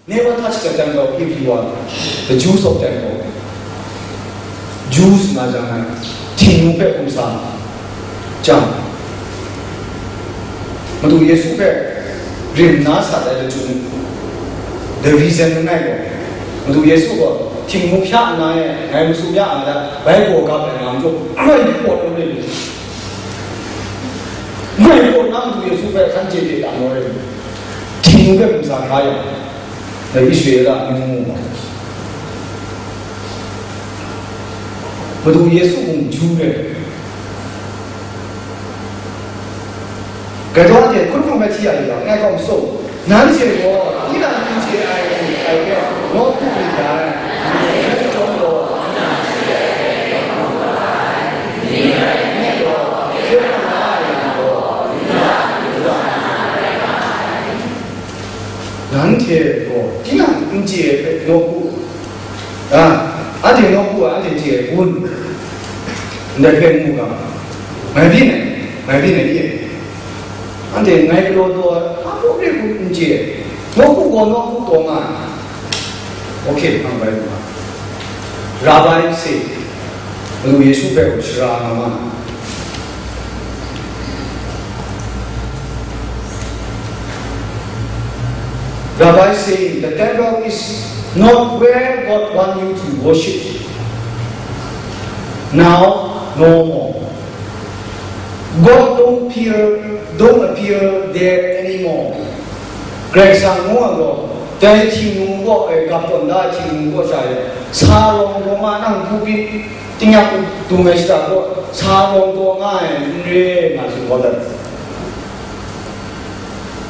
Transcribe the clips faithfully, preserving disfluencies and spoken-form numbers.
Never touch the temple if you are the Jews of temple. Jews nga jang ai, Htingnu hpe hkum sa jang, Madu Yesu hpe rim na sat ai lachyum, the reason langai gaw, Madu Yesu gaw, Htingnu hpya nna e, ngai masum ya nga dat, bai gaw gap ai nga majaw, grai hpawt ai rai. Grai hpawt na Madu Yesu hpe hkan chye hte tam ai rai. Htingnu hpe hkum sa hkra yang, dai Israela amyu mu ai. Madu Yesu mung Ju re. Grai daw anhte hkun hkrung hpe hti ya yu yang, ngai gaw matsawm, nanhte gaw tinang n chye ai hku ai hpe nawku myit dai. Dai chyawm gaw, nanhte gaw tinang n chye ai hpe nawku, a, anhte nawku ai, anhte chye ai kun, ndai hpe n mu ga, ngai byin ai, ngai byin ai i? Anhte ngai galaw taw ai, hpa mung re hku n chye ai, nawku gaw nawku taw nga ai. Okay, hpang bai lu nga. Rabbi say, Madu Yesu hpe gaw shara nga ma ai. Rabbi saying, "The temple is not where God want you to worship. Now, no more. God don't appear, don't appear there anymore." Karai Kasang ngu ai gaw, dai Htingnu kaw, e, gap tawn da ai Htingnu kaw sha e, sa rawng taw nga, nang pulpit tingnyang dung ai shada kaw, sa rawng taw nga ai n re, nga tsun kau dat.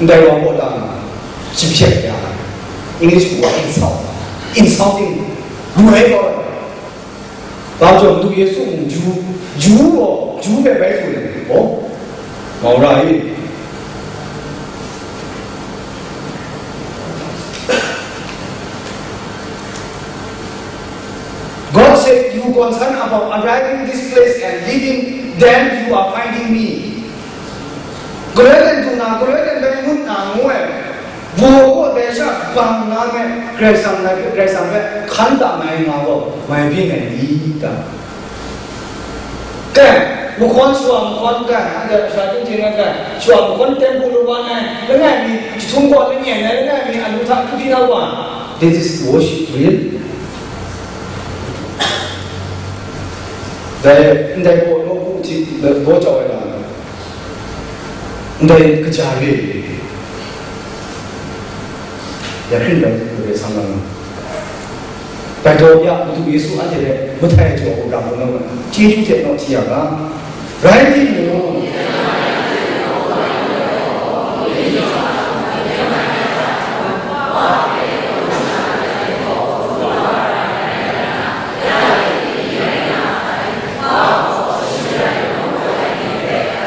Ndai wa kaw ta nga, jahpyet ya, English mung wa insult, insulting, lu ai kau ai. Ba majaw, Madu Yesu mung Ju, Ju gaw, Ju hpe bai tsun ai, oh, mau ra i? God said, "You concern about arriving this place and leaving, then you are finding me." Galoi ten du na, galoi ten bai ngut na ngu ai, baw kaw dai sha bang na me, Karai Kasang na, Karai Kasang hpe hkan tam ai nga gaw, mai byin ai ni ta? Kai, mahkawn shawa mahkawn kai, anhte masha ting ting ai kai, shawa mahkawn temple lu wa ai, langai mi, jahtum kaw langai ai, langai mi, alu hta hkri na wa. This is worship real? Dai, ndai gaw nawku hti, baw jau ai lam, ndai kaja re, ya hkring bai hkring bai sang lang. Bai daw ya, Madu Yesu anhte hpe mahtai jaw u ra mu na, chyeju hte naw hti ya ga. Rai timung,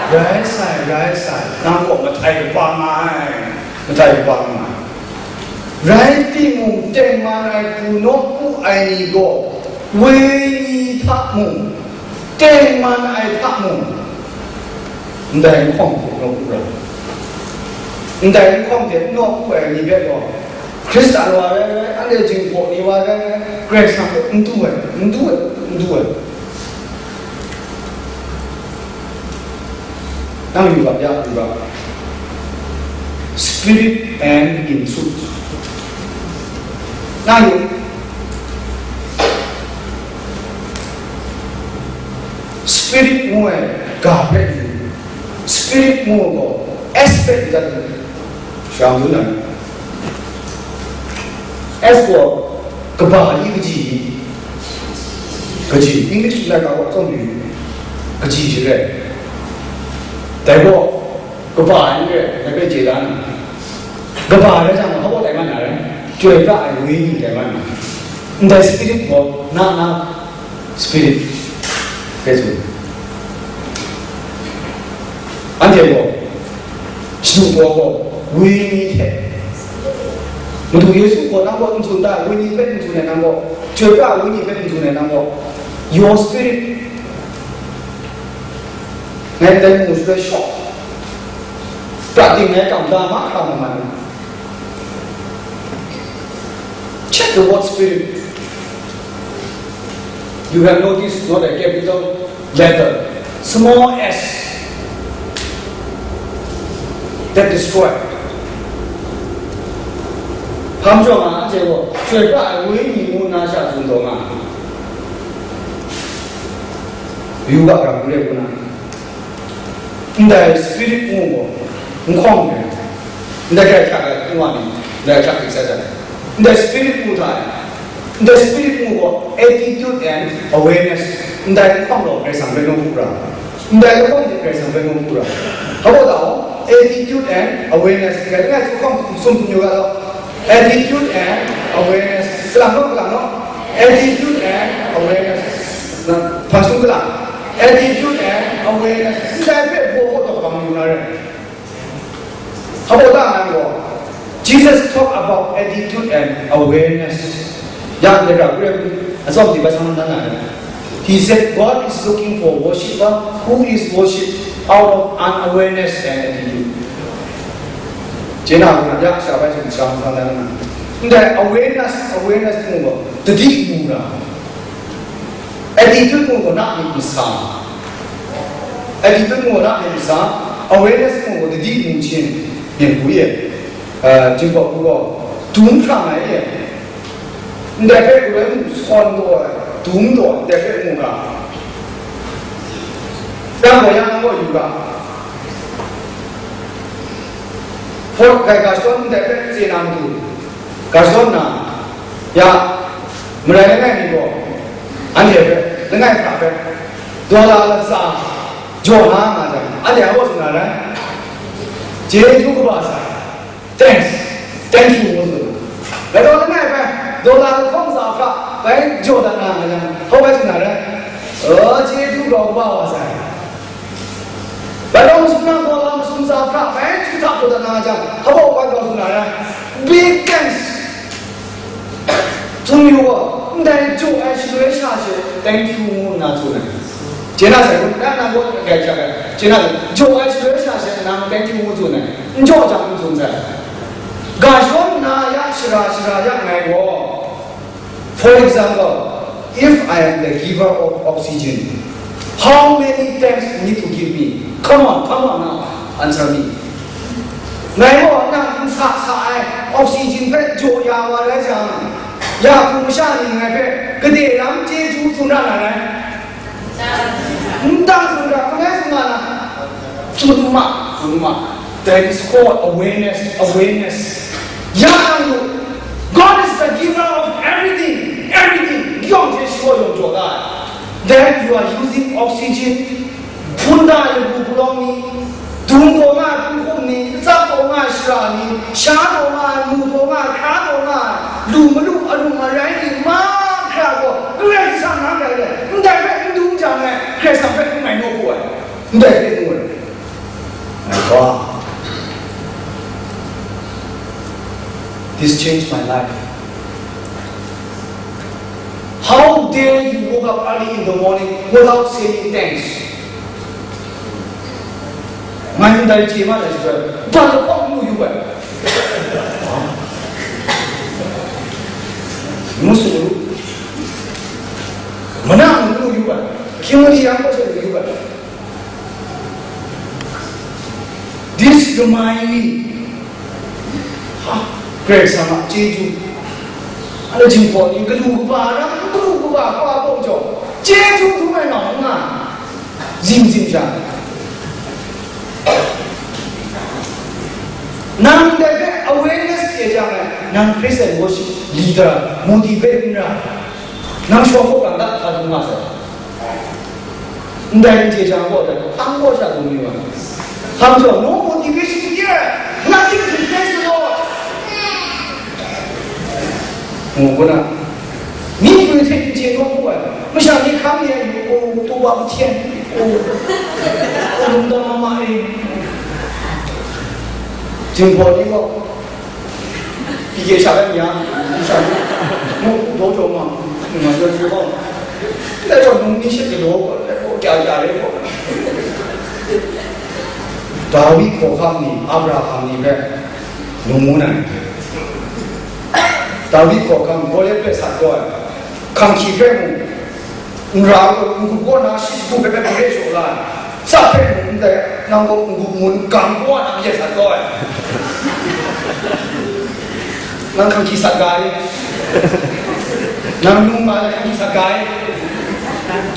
rai sai, rai sai, nang gaw mahtai kaba nga ai, mahtai kaba nga ai. Rai timung, tengman ai hku nawku ai ni gaw, wenyi hta mung, tengman ai hta mung, ndai nhkawng hte nawku ra. Ndai nhkawng hte nawku ai ni hpe gaw, Hkristan wa rai rai, anhte Jinghpaw ni wa rai rai, Karai Kasang hpe n du ai, n du ai, n du ai. Nang yu ga, ya yu ga. Spirit and in truth. Nang yu. Spirit ngu ai ga hpe yu. Spirit ngu ai gaw S hpe yu dat yu. Shang lu na. S gaw kaba i kaji i? Kaji, English laika gaw tsawm yu, kaji shi rai. Dai gaw kaba ai n rai, dai hpe chye da na. Kaba rai jang, hpa baw tai mat na rai, chyoi pra ai wenyi tai mat na. Ndai spirit gaw na na, spirit hpe tsun. Anhte gaw, shadu gaw gaw, wenyi hte, Madu Yesu gaw nang gaw n tsun ta, wenyi hpe n tsun ai nang gaw, chyoi pra ai wenyi hpe n tsun ai nang gaw, your spirit, ngai ndai mu shaloi shaw, pra ting ngai kam da mahkra ma mat ni? Check the word spirit. You have noticed, not a capital letter, small s. That destroy. ဟမ်ကြောင့်ငါအကျဲကို ကြွယ်ပြအဝေးညီမူနာရှာသူတော်ငါယူဘကံကူရဲကူနာ Ndai spirit ngu gaw, n hkawng ai, ndai hkra hkra ai hkungwa ni, ndai hkra hkra sai sai, ndai spirit ngu hta e, ndai spirit ngu gaw, attitude and awareness, ndai lahkawng gaw Karai Kasang hpe nawku ra, ndai lahkawng ni Karai Kasang hpe nawku ra. Hpa gaw ta gaw, attitude and awareness, ndai langai hkawng sum sum yu ga law, attitude and awareness, kalang naw, kalang naw, attitude and awareness, na, hpa sum kalang. Attitude and awareness. Ndai hpe baw kaw taw bang yu na rai. Hpa gaw ta nang gaw, Jesus talk about attitude and awareness. Ya, de ra, kure, atsawm di ba sang na na rai. He said, God is looking for worshipper who is worship out of unawareness and attitude. Chena kuna ya sha bai sung sha na na na. Ndai awareness, awareness ngu gaw, tadi mu na. Attitude ngu gaw na myit masa, attitude ngu gaw na myit masa, awareness ngu gaw tadi mu chin, myit gu ye, uh, jingkawk gu gaw, dum hkra ngai ye, ndai hpe gu rai mu sawn gaw, dum gaw, ndai hpe mu ga, dang gaw ya nang gaw yu ga, hpawt gai ga shawn ndai hpe tse na matu, Ga zawn na, ya, marai langai mi gaw, anhte hpe, langai hkra hpe, dollar latsa jaw na nga jang, anhte a baw tsun na rai? Chyeju kaba sai, thanks, thank you, ngu tsun. Law langai hpe, dollar lahkawng tsa hkra bai jaw dat na nga jang, hpa bai tsun na rai? O, chyeju grau kaba wa sai. Bai lawng masum nang gaw lam masum tsa hkra bai chyu hta put dat na jang, hpa gaw bai gaw tsun na rai? Big thanks. Tsun yu gaw, ndai jaw ai shaloi sha she, thank you ngu nna tsun ai. Chye na sai, nang nang gaw grai hkyak ai. Chye na sai, jaw ai shaloi sha she, nang thank you ngu tsun ai. N jaw jang n tsun sai. Ga shawn nna ya shara shara ya ngai gaw, For example, if I am the giver of oxygen, how many tanks you need to give me? Come on, come on now, answer me. Ngai gaw nang n sa sa ai oxygen hpe jaw ya wa rai jang, ya hku masha ni ngai hpe gade lam chyeju tsun ra na rai? N dang tsun ra, hkrai tsun nga na? Tsun ma, tsun ma. That is called awareness, awareness. Ya nang yu, God is the giver of everything, everything. Yawng hte shawa yawng jaw da ai. Then you are using oxygen, hpun da ai lagu palawng ni, dung taw nga ai hpun hkum ni, tsap taw nga ai shara ni, sha taw nga ai, mu taw nga ai, hkra taw nga ai, lu malu, alu marai ni, mahkra gaw, Karai Kasang na rai le, ndai hpe n dung jang ai, Karai Kasang hpe n mai naw pu ai, ndai hpe n ngu ai. My God, this changed my life. How dare you woke up early in the morning without saying thanks? Ngai ndai chye ma dai shabai, bat lahkawng n mu yu ai. Ngu su ru. Mana n mu yu ai. Hkying mali yang kaw she mu yu ai. This remind me. Ha, Karai Kasang a chyeju. Anhte jinghpaw ni, galu kaba ram, galu kaba hpa baw jaw, chyeju dum ai nga, nga, zim zim sha. Nang dai hpe awareness chye jang ai, nang Christian worship leader, motivate n ra, nang shawng hkawhkam da hta dum nga sai. Ndai n chye jang gaw, dai hpang gaw sha dum yu ai. Hkam jaw, no motivation here, nothing to praise the Lord. Ngu, ngu na, myi kwi hte n chye naw pu ai, masha ni hkam ye ai, o, taw wa bu hten, o, o, lung dam ma ma e. Jinghpaw ni gaw, Pyi kye sha ai ni a, n sha ni, muk daw jaw ma, n nga jaw jaw ma, lai gaw nung ni shet galaw gaw, lai gaw kya kya rai gaw. Dawi hkawhkam ni, Abraham ni hpe nung ngu na ni? David hkawhkam Goliat hpe sat kau ai, hkang hkyi hpe mung, n ra ai, n-gup kaw na shi sagu hpe hpe gare shaw la ai, tsap hpe mung ndai, nang gaw n-gup ngun gang kaw na myi sat kau ai. Nang hkang hkyi sat ga i? Nang nung nga ai hkang hkyi sat ga i?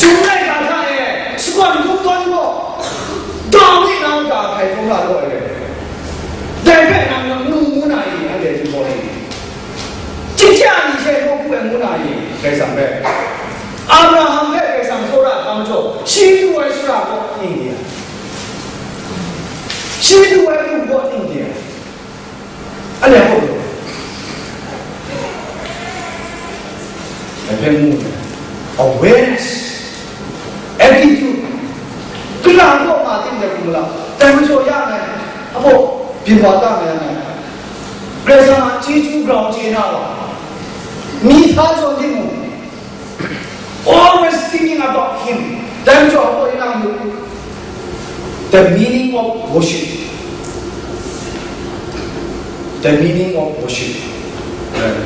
Chyum laika hta e, shakawn hkungdawn gaw, David nang ga hkai hkrum la law ai. Dai hpe nang nung ngu na i, anhte htinggaw ni? Chyahkya ni hte nawku ai ngu na i, Karai Kasang hpe? Abraham hpe Karai Kasang tsawra ai hpa majaw, shi du ai shara gaw ning de ai? Shi du ai lu gaw ning de ai? Anhte hpaw gaw, dai hpe ngu ai, awareness, attitude, kalang kaw nga tim de hkum la, dai majaw ya ai, abaw byin wa ta ai, Karai Kasang a chyeju grau chye na wa, mi hta jaw timung, always thinking about Him. Dai majaw, abaw, ning nang yu, the meaning of worship. The meaning of worship. Right.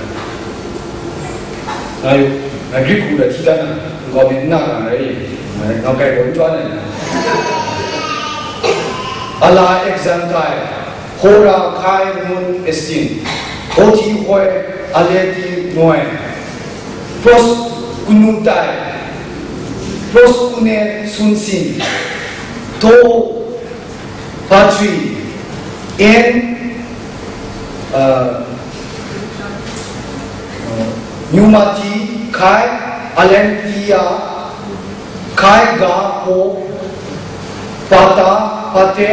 Ngai, ngai Greek hku da hti dan na, ngai comment na na rai, ngai, ngai kai bawm chwan ai. Ala exankai, hora kai mun estin, hoti hoi, aleti noi, pros kunutai, pros kune sunsin, to Patri, en, uh, uh, Pneumati, Kai, Alentia, Kai Ga Ho, Pata, Pate,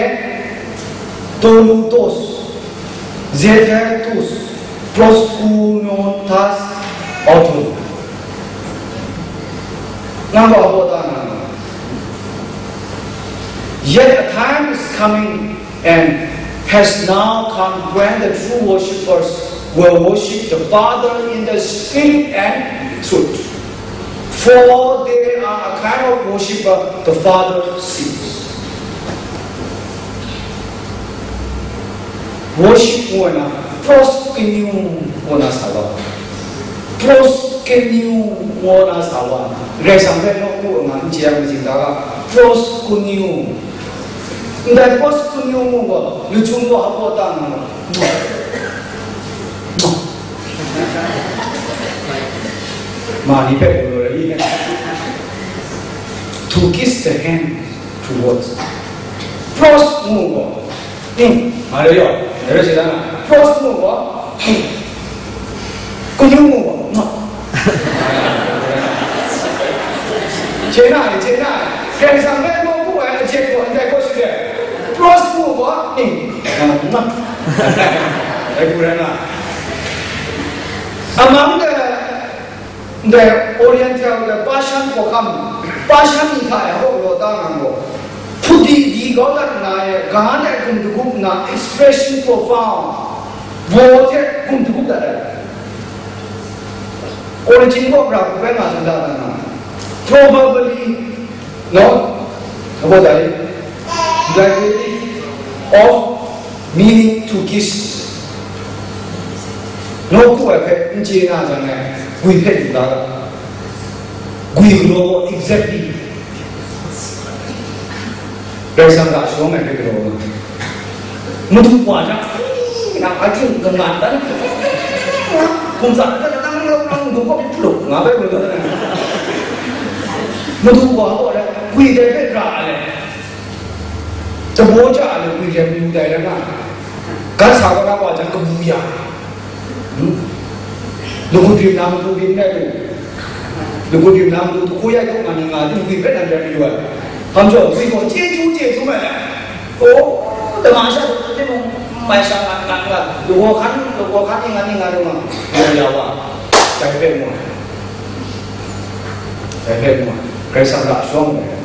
Tolutos, Zetertus, Proskunotas, Autumn. Nang gaw hpaw ta na nga. Yet a time is coming and has now come when the true worshippers will worship the Father in the Spirit and truth. For they are a kind of worshipper the Father seeks. Worship ngu ai na, proskuneo ngu na sa wa. Proskuneo ngu na sa wa. Karai Kasang hpe nawku nga n chye ai majaw ga, proskuneo. Ndai proskuneo ngu gaw, lu chyum gaw hpaw ta nga ma. Ma ni hpe galaw ai i? To kiss the hand towards. Pros ngu gaw, ning, ma le yaw, le yaw shi dan na. Pros ngu gaw, ning, kunyu ngu gaw, ma. Chye na ni, chye na ni. Karai Kasang hpe nawku ai ajet gaw ndai gaw shi de. Pros ngu gaw, ning, ma. Dai hku rai na. Amang de, ndai Oriental de Persian hkawhkam, Persian ni hta e hpaw galaw ta nga gaw, hput di di kau dat nna e, ga ndai gum dagup nna, expression profound, baw hte gum dagup dat ai. Origin gaw pra hku bai nga san da na, probably, no? About that, the of meaning to kiss. Nawku ai hpe n chye na jang e, gwi hpe du da ga. Gwi galaw gaw exactly. Karai Kasang hta shawng ai hpe galaw nga. Madu wa hta, nang a ting kangan dan, hkum tsa dan, nang, nang, nang, nang, nang, nang, nga bai galaw dan. Madu wa gaw le, gwi dai hpe ra ai le. Dabaw ja ai le, gwi dai mayu dai le nga. Gat sa wa na wa jang kabu ya. Hmm? Lagu dim na matu dim rai tu. Lagu dim na matu tu hku ya tu nga ni nga, tu gwi hpe nan rai mayu ai. Hpa majaw, gwi gaw chyeju chyeju mai ai. O, dama sha tu, tu mung, mai sha nga, nga, nga. Lagaw hkan, lagaw hkan ni nga ni nga tu nga. Ya, ya wa. Dai hpe mu ai. Dai hpe mu ai. Karai Kasang hta shawng ai.